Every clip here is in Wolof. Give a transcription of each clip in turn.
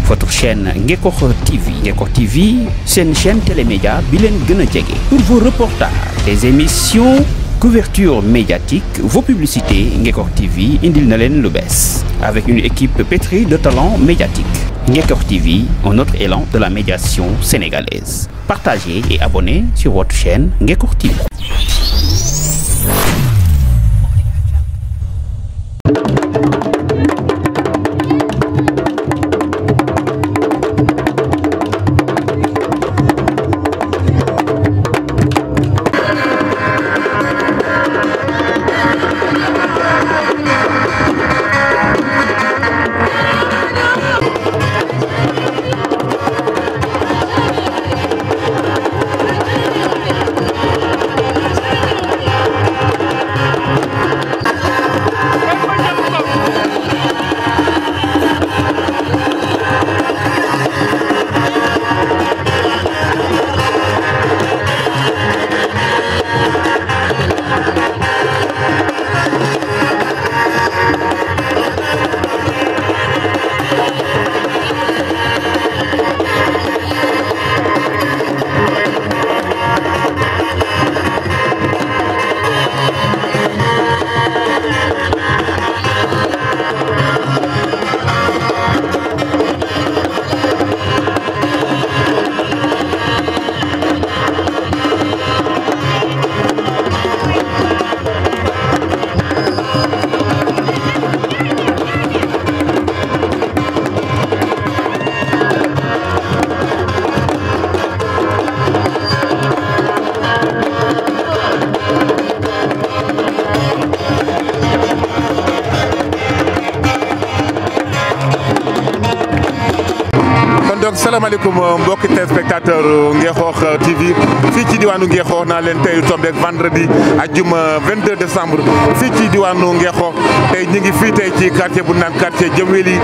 votre chaîne Ngekokh TV. Ngekokh TV, c'est une chaîne télémédia bilen gëna djégé. Pour vos reportages, des émissions, couverture médiatique, vos publicités, Ngekokh TV indil na len lu bess. Avec une équipe pétrie de talents médiatiques. Ngekokh TV, un autre élan de la médiation sénégalaise. Partagez et abonnez sur votre chaîne Ngekokh TV. donc salaamaaleykum mbokki téléspectateur Ngekokh TV fii ci diwaanu Ngekokh naa leen tey tombé vendredi ajjuma 22 décembre fii ci diwaanu Ngekokh tey ñu ngi fii tey ci quartier bu naan quartier Jëmweli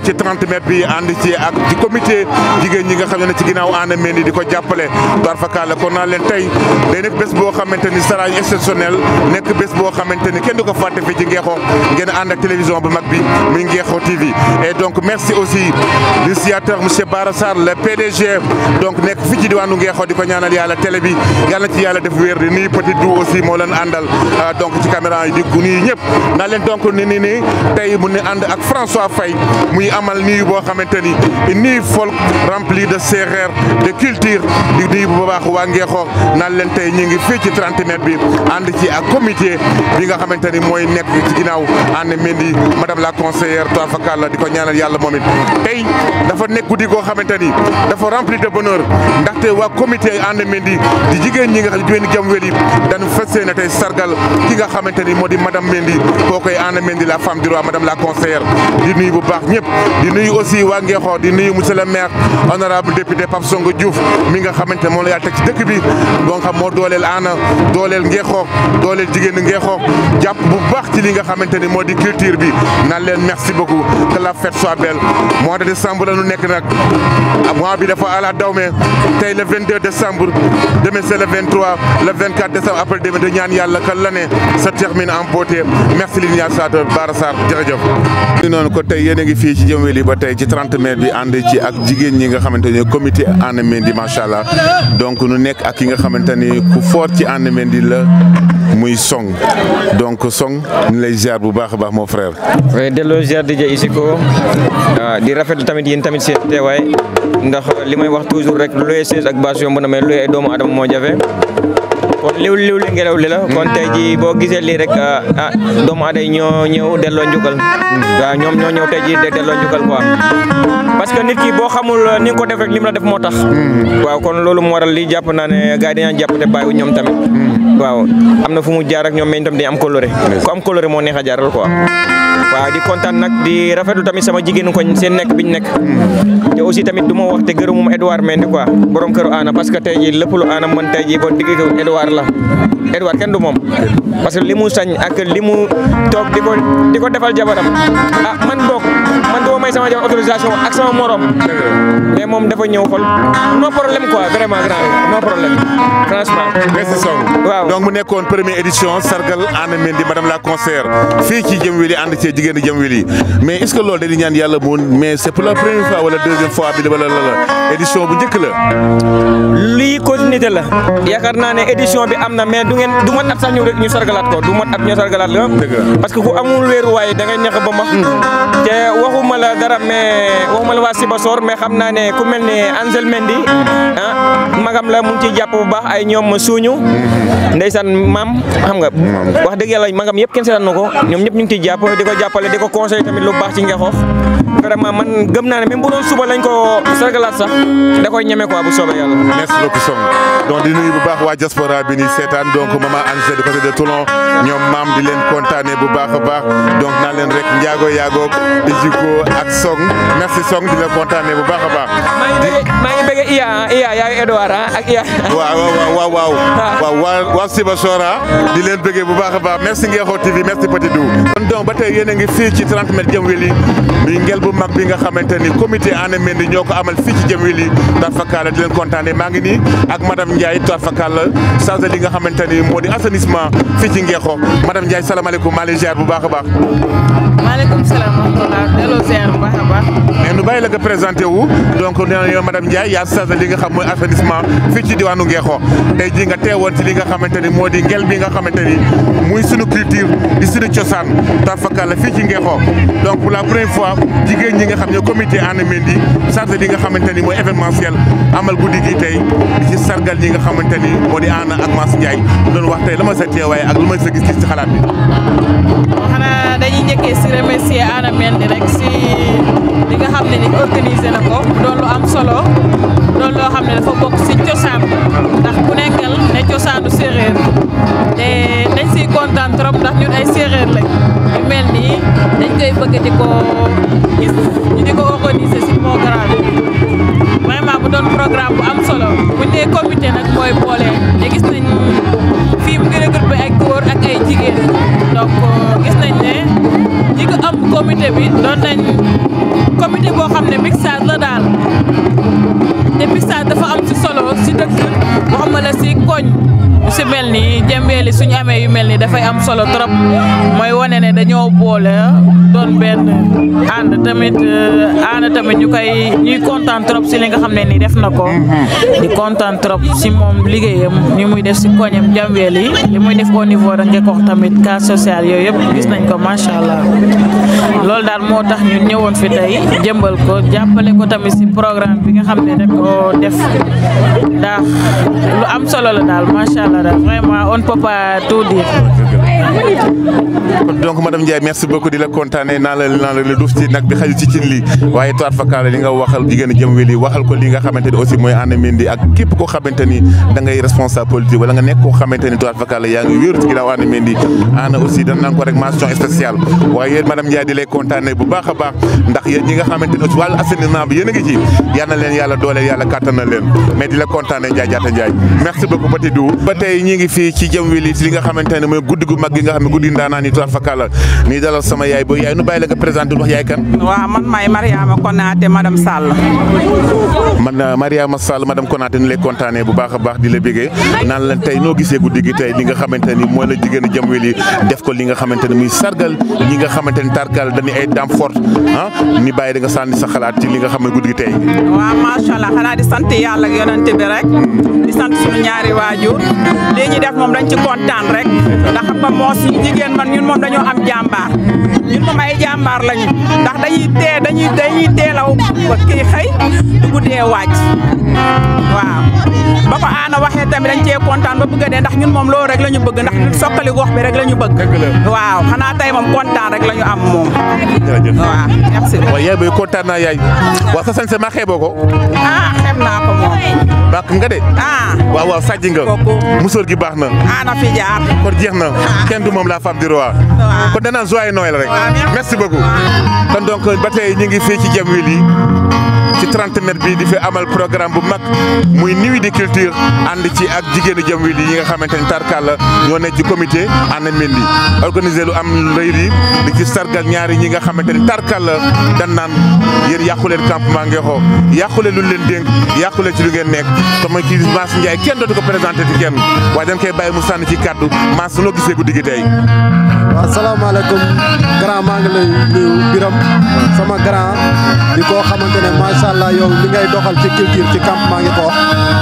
ci 30 mètres bi ànd ci ak ci comité jigéen ñi nga xam ne ci ginnaaw Anna Mendy di ko jàppale door fakala kon naa leen tey day nekk bés boo xamante ni sera exceptionnel nekk bés boo xamante ni kenn du ko fàtte fii ci Ngekokh ngeen ànd ak télévision bu mag bi muy Ngekokh TV et donc merci aussi l'initiateur monsieur Bara Sarr le PDG donc nekk fii ci diwaanu Ngekokh di ko ñaanal yàlla télé bi yàlla ci yàlla def wér di nuyu Petit Dou aussi moo leen àndal donc ci caméra yi di nuyu ñëpp naa leen donc ni tey mu ne ànd ak François Faye muy amal nuyu boo xamante ni nuyu folk rempli de sérère de culture di nuyu bu baax waa Ngekokh naan leen tey ñu ngi fii ci 30 mètres bi ànd ci ak comité bi nga xamante ni mooy nekk ci ginnaaw Anna Mendy madame la conseillère Toa Fakala di ko ñaanal yàlla moom it tey dafa nekk guddi goo xamante ni dafa rempli de bonheur ndaxte waa comité Anna Mendy di jigéen ñi nga xam ne jigéen Jëmweli dañu fas yéene tey sargal ki nga xamante ni moo di madame Mendy koo koy Anna Mendy la femme du roi madame la conseillère di nuyu bu baax ñëpp di nuyu aussi waa Ngekokh di nuyu monsieur le maire honorable député Pape Songo Diouf mi nga xamante ne moom la yàlla teg ci dëkk bi boo xam moo dooleel Anna dooleel Ngekokh dooleel jigéen Ngekokh jàpp bu baax ci li nga xamante ni moo di culture bi naan leen merci beaucoup que la fête soit belle mois de décembre la ñu nekk nag mois bi dafa ala dawme tey le 22 décembre demain c'est le 23 le 24 décembre après demain de ñaan yàlla que l'année se termine en beauté merci l'initiateur Bara Sarr jërëjëf. ñu noonu ko tey yéen a ngi fii ci Jëmweli ba tey ci 30 mètres bi ànd ci ak jigéen ñi nga xamante ne comité Anna Mendy macha allah donc nu nekk ak ki nga xamante ni ku fort ci Anna Mendy la muy Song donc Song ñu lay ziar bu baax a baax mon frère. oui delloo ziar DJ Isiko di rafetlu tamit yéen tamit seen teewaay ndax li may wax toujours rek luy sees ak bâche yomb na mais luy ay doomu adama moo jafe. kon liw li ngelaw li la kon tey ji boo gisee lii rek doomu aada yi ñoo ñëw delloo njukkal waaw ñoom ñoo ñëw tey ji delloo njukkal quoi parce que nit ki boo xamul ni nga ko def rek lim la def moo tax waaw kon loolu moo waral li jàpp naa ne gars yi dañaa jàpp te bàyyiwu ñoom tamit waaw am na fu mu jaar ak ñoom mais itam dañu am coloré ku am coloré moo neex a jaaral quoi waaw di kontaan nag di rafetlu tamit sama jigéenu koñ seen nekk biñ nekk te aussi tamit du ma wax te gërëmuma Edouard Mendy quoi borom këru Anna parce que tey ji lépp lu Anna mën tey ji ba digg ko Edouard la Edouard kenn du moom parce que li mu sañ ak li mu toog di ko defal jabaram man bokk man doo may sama jabar autorisation ak sama morom mais moom dafa ñëw xol non problème quoi vraiment grand non problème franchement. merci Song. waaw donc mu nekkoon première édition sargal Anna Mendy madame la conseillère fii ci Jëm Weli ànd ci jigéen Jëm Weli mais est ce que loolu dañuy ñaan yàlla moom mais c'est pour la première fois wala deuxième fois bi wala la édition bu njëkk la. lii continuité la yaakaar naa ne édition bi am na mais du mat at sax ñu sargalaat ko du mat at ñu sargalaat la. parce que ku amul wéeruwaay da ngay neex ba ma. te waxuma la dara mais waxuma la waa Sibassor mais xam naa ne ku mel ne Angel Mendy magam la mu ngi ciy jàpp bu baax ay ñoom suuñu ndeysaan maam xam nga wax dëgg yàlla magam yëpp kenn seetaan na ko ñoom ñëpp ñu ngi ciy jàpp di ko jàppale di ko conseil tamit lu baax ci Ngexoox vraiment man gëm naa ne même bu doon suba lañ ko sargalaat sax da koy ñeme quoi bu soobee yàlla. merci beaucoup Song donc di nuyu bu baax waa diaspora bi ni seetaan donc maman Angel du côté de Toulon ñoom maam di leen kontaane bu baax a baax donc naa leen rek njaago yaagoog Ejiko ak Song merci Song di leen kontaane bu baax a baax. maa ngi bëgg Iya yaayu Edouard ak Iya. waaw waa Sibassor di leen bëggee bu baax a baax merci Ngexoox TV merci Petit Dou. kon donc ba tey yéen a ngi fii ci 30 mètres Jëm Weli muy ngel bu mag bi nga xamante ni comité Anna Mendy ñoo ko amal fii ci Jëm Weli Tarfakala di leen kontaane maa ngi nii ak madame Ndiaye Tarfakala chargé li nga xamante ni moo di assainissement fii ci Ngexoox madame Ndiaye salaamaaleykum maa ngi lay ziar bu baax a baax. maaleykum salaam wa rahmatulah delloo ziar bu baax a baax. mais nu bàyyi la nga présenté wu donc nee na yow madame Ndiaye yaa chargé li nga xam mooy assainissement fii ci diwaanu Ngexoox tey jii nga teewoon ci li nga xamante ni moo di ngel bi nga xamante ni muy sunu culture di sunu cosaan Tarfakala fii ci Ngexoox donc pour la première fois jigéen ñi nga xam ne comité Anna Mendy chargé li nga xamante ni mooy événementiel amal guddi gi tey di ci sargal ñi nga xamante ni moo di Anna ak Mass Ndiaye doon wax tey la ma sa teewaay ak lu ma sa gis-gis ci xalaat bi. xanaa dañuy njëkkee si remercier Anna Mendy rek si li nga xam ne ni organisé na ko doon lu am solo doon loo xam ne dafa bokk si cosaan ndax ku nekkal ne cosaanu séeréer te dañ siy kontaan trop ndax ñun ay séeréer lañ yu mel nii dañ koy bëgg di ko gis ñu di ko organiser si programme vraiment bu doon programme bu am solo bu ñu nee comité nag mooy boole te gis nañ fii mu ngi regroupé ay góor ak ay jigéen donc gis nañ ne ñi ko am comité bi doon nañ comité boo xam ne mixage la daal te mixage dafa am ci solo ci dëkk waxuma la ci koñ su mel ni Jëm Weli suñu amee yu mel ni dafay am solo trop mooy wane ne dañoo boole doon benn ànd tamit ñuy kontaan trop ci li nga xam ne ni def na ko di kontaan trop ci moom liggéeyam ni muy def ci koñam Jëm Weli li muy def au niveau da Ngexoox tamit cas social yooyu yëpp gis nañ ko macha allah loolu daal moo tax ñun ñëwoon fi tey jëmbal ko jàppale ko tamit ci programme bi nga xam ne rek ko def ndax lu am solo la daal macha allah daal vraiment on ne peut pas tout dire. donc madame Ndiaye merci beaucoup di la kontaanee naa la lu duuf ci nag bi xaju ci cin li waaye Tarfakala li nga waxal jigéen Jëm Weli waxal ko li nga xamante ni aussi mooy Anna Mendy ak képp koo xamante ni da ngay responsable politique wala nga nekk koo xamante ni Tarfakala yaa ngi wéeru ci ginnaaw Anna Mendy Anna aussi dañ naan ko rek mention spéciale waaye yéen madame Ndiaye di lay kontaanee bu baax a baax ndax yéen ñi nga xamante ni aussi wàllu assainissement bi yéen a ngi ci yal na leen yàlla dooleel yàlla kàttanal leen mais di la kontaanee Ndiaye Diatta Ndiaye merci beaucoup Petit Dou ba tey ñi ngi fii ci Jëm Weli ci li nga xamante ne mooy guddi gu mag gi nga xam ne guddi ndaanaan yi Tarfakala nii dalal sama yaay booy yaay nu bàyyi la nga présenté wax yaay kan. waaw man maay Mariama Konaté madame Sall. man Mariama Sall madame Konaté ni lay kontaanee bu baax a baax di la bégee naan leen tey noo gisee guddi gi tey li nga xamante ni mooy la jigéen Jëm Weli def ko li nga xamante ne muy sargal ñi nga xamante ni tarkal dañuy ay dame forte ni bàyyi da nga sànni sa xalaat ci li nga xam ne guddi gi tey. waaw macha allah xanaa di sant yàlla ak yonent bi rek di sant suñu ñaari waajur lii ñu def moom dañ ci kontaan rek ndax xam nga moo si jigéen man ñun moom dañoo am jàmbaar ñun moom ay jàmbaar lañu ndax dañuy teelaw ba kii xëy du guddee wàcc waaw ba ko Anna waxee tamit dañ cee kontaan ba bëgg a dee ndax ñun moom loolu rek la ñu bëgg ndax ñun sokkali gox bi rek la ñu bëgg waaw xanaa tey moom kontaan rek la ñu am moom waaw merci waaw yaay booy kontaan naa yaay waaw sa sañse maa xeeboo ko xeeb naa ko moom bàkk nga de waaw sàjji nga musóor gi baax na Anna fi jaar kon jeex na kenn du moom la femme du roi kon danaan joyeux Noël rek merci beaucoup kon donc ba tey ñu ngi fii ci Jëm Weli ci 30 mètres bi di fi amal programme bu mag muy nuit de culture ànd ci ak jigéenu Jamweli yi nga xamante ni tarkal ñoo nekk ci comité Anna Mendy organiser lu am rëy di ci sargal ñaari ñi nga xamante ni tarkal dan naan yéen yàqu leen campement Ngexo yàqu leen lu leen dénk yàqu leen ci lu ngeen nekk te mooy kii Mass Ndiaye kenn dootu ko présenté ci kenn waaye dañ koy bàyyi mu sànni ci kàddu Mass loo gisee guddi gi tey. waaw salaamaaleykum grand maa ngi lay nuyu Biram sama grand di ko xamante ne macha allah yow li ngay doxal ci culture ci campement Ngexo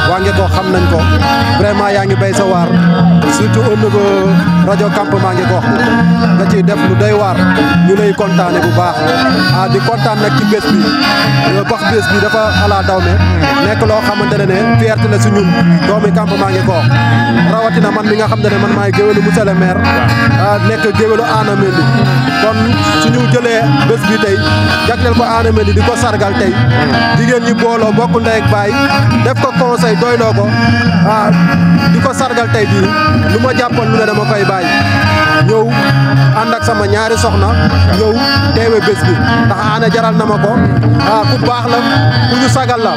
waa Ngexo xam nañ ko vraiment yaa ngi béy sa waar surtout au niveau rajo campement Ngexo nga ciy def lu doy waar ñu lay kontaane bu baax di kontaan nag ci bés bi wax bés bi dafa ala daw me nekk loo xamante ne fierté la si ñun doomi campement Ngexo rawatina man mi nga xam ne man maay géwélu monsieur le maire nekk géwélu Anna Mendy kon suñu jëlee bés bi tey jagleel ko Anna Mendy di ko sargal tey jigéen ñi booloo bokk ndey ak baay def ko conseil doyloo ko di ko sargal tey bii lu ma jàppoon lu ne dama koy bàyyi ñëw ànd ak sama ñaari soxna ñëw teewe bés bi ndax Anna jaral na ma ko ku baax la ku ñu sagal la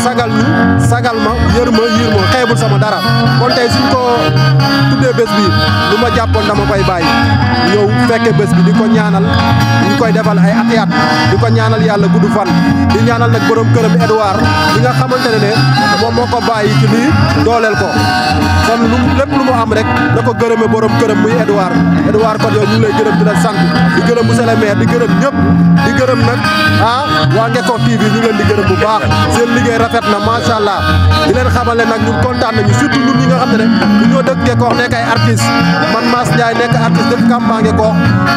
sagal ñu sagal ma yër ma yiir ma xeebul sama dara kon tey suñ ko tuddee bés bi lu ma jàppoon dama koy bàyyi ñëw fekke bés bi di ko ñaanal ñu koy defal ay atiyaat di ko ñaanal yàlla gudd fan di ñaanal nag borom këram Edouard li nga xamante ne moom moo ko bàyyi ci lii dooleel ko kon lu lépp lu mu am rek da ko gërëme borom këram muy Edouard kon yow ñu ngi lay gërëm di la sant di gërëm monsieur le maire di gërëm ñëpp di gërëm nag waa Ngexo TV ñu ngi leen di gërëm bu baax seen liggéey rafet na macha allah di leen xamal ne nag ñun kontaan nañu surtout ñun ñi nga xam ne ñu ñoo dëkk Ngexo nekk ay artiste man Mass Ndiaye nekk artiste dëkk campement Ngexo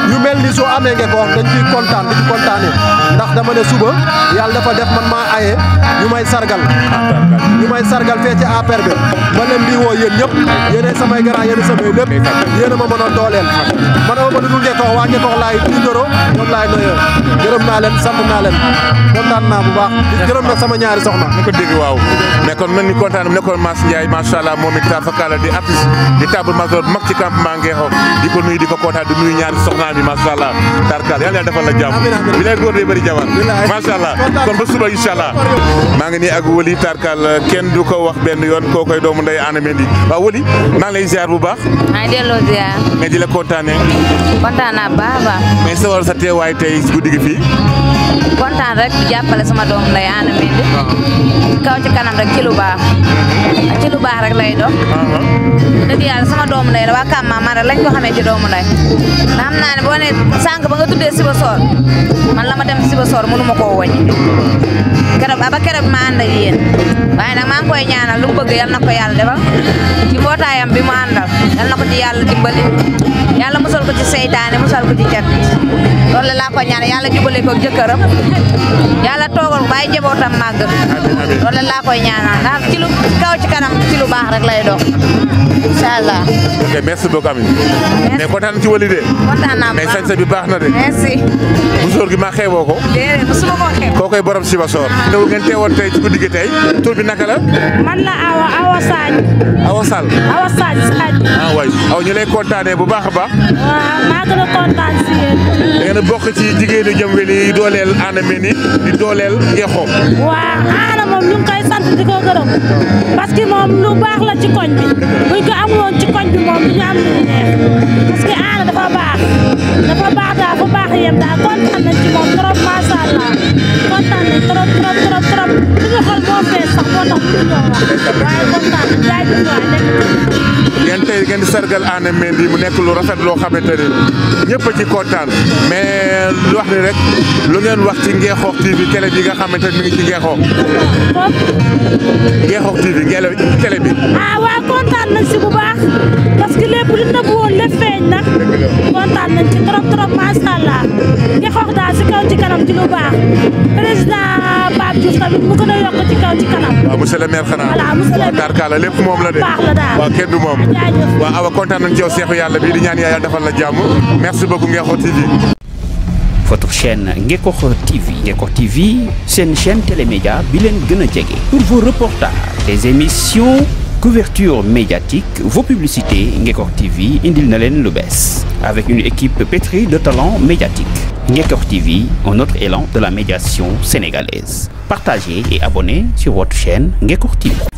ñu mel ni soo amee Ngexo dañ ciy kontaan di ci kontaanee ndax dama ne suba yàlla dafa def man maa aye ñu may sargal fee ci APR bi ma leen di woo yéen ñëpp yéenay samay grand yéen samay lépp yéen a ma mën a dooleel man a ma dul Ngexo waa Ngexo laay tuddoro ñoom laay noyoo gërëm naa leen sant naa leen kontaan naa bu baax di gërëm nag sama ñaari soxna ñu ko dégg waaw mais kon mel ni kontaan mu nekkoon Mass Ndiaye macha allah moom it fakala di artiste di table major mag ci campement Ngexo di ko nuyu di ko kontaan di nuyu ñaari soxna bi macha allah tarkal yàlla defal la jàmm bi lay góor dee bëri jabar macha allah kon ba suba incha allah maa ngi nii ak Wally tarkal kenn du ko wax benn yoon koo koy doomu ndey Anna Mendy waaw Wally maa ngi lay ziar bu baax maa ngi delloo ziar mais di la kontaane kontaan naa baax a baax mais sa war sa teewaay tey si guddi gi fii kontaan rek di jàppale sama doomu ndey Anna Mendy kaw ci kanam rek ci lu baax rek lay dox dëgg yàlla sama doomu ndey la waa Kàmma man rek lañ ko xamee ci doomu ndey ndax xam naa ne boo ne sànq ba nga tuddee Sibassor man la ma dem Sibassor mënu ma koo wàññi keroog ma ànd ak yéen waaye nag maa ngi koy ñaanal lu mu bëgg yal na ko yàlla defal ci mbootaayam bi mu àndal yal na ko ci yàlla dimbali yàlla musal ko ci seytaane musal ko ci cat loolu laa ko ñaan yàlla jubale ko jëkkëram yàlla toogal bàyyi njabootam màgg loolu laa koy ñaanal ndax ci lu kaw ci kanam ci lu baax rek lay dox inshallah. ok merci beaucoup Ami. mais kontaan ci Wally de. kontaan naa mais sañse bi baax na de. merci. musóor gi maa xeeboo ko. déedéet musuma koo xeeb. koo koy borom Sibassor. teew ngeen teewoon tey ci guddi gi tey tur bi naka la. man la Awa Sadio. Awa Sall. Awa Sadio. waay aw ñu lay kontaanee bu baax a baax. waaw maa gën a kontaan si yéen. da ngeen a bokk ci jigéenu Jamweli yi dooleel Anna Mendy di dooleel Ngexo. waaw Anna moom ñu ngi koy sant di ko gërëm parce que moom lu baax la ci koñ bi buñ ko amuloon ci koñ bi moom du ñu am lu ñu neex parce que Anna dafa baax daal fa baax yem daal kontaan nañ ci moom trop macha allah kontaan nañ trop suñu xol moo fees sax moo tax ñu ñëw wax waaye kontaan nañ jaajëf waay nekk ngeen tey ngeen di sargal Anna Mendy mu nekk lu rafet loo xamante ne ñëpp a ci kontaan mais lu wax ni rek lu ngeen wax ci Ngexo TV télé bi nga xamante ne mi ngi ci Ngexo. Ngexo TV télé bi. ah waaw kontaan nañ si bu baax parce que lépp lu nëbb woon lépp feeñ na kontaan nañ ci trop macha allah Ngexo daal si kaw ci kanam ci lu baax président Pape Diouf tamit mu gën a yokk ci kaw ci kanam. waaw monsieur le maire xanaa. voilà monsieur le maire tarkala lépp moom la de. baax la daal waaw kenn du moom. waaw awa kontaan nañ ci yow seexu yàlla bi di ñaan yàlla defal la jàmm merci beaucoup Ngexo TV. Votre chaîne Ngexo TV. Ngexo TV, c'est une chaîne télémédia bilen gëna jege. Pour vos reportages, des émissions, couverture médiatique, vos publicités, Ngexo TV indil na len lu bees. Avec une équipe pétrie de talents médiatiques. Ngekor TV, un autre élan de la médiation sénégalaise. Partagez et abonnez sur votre chaîne Ngekor TV.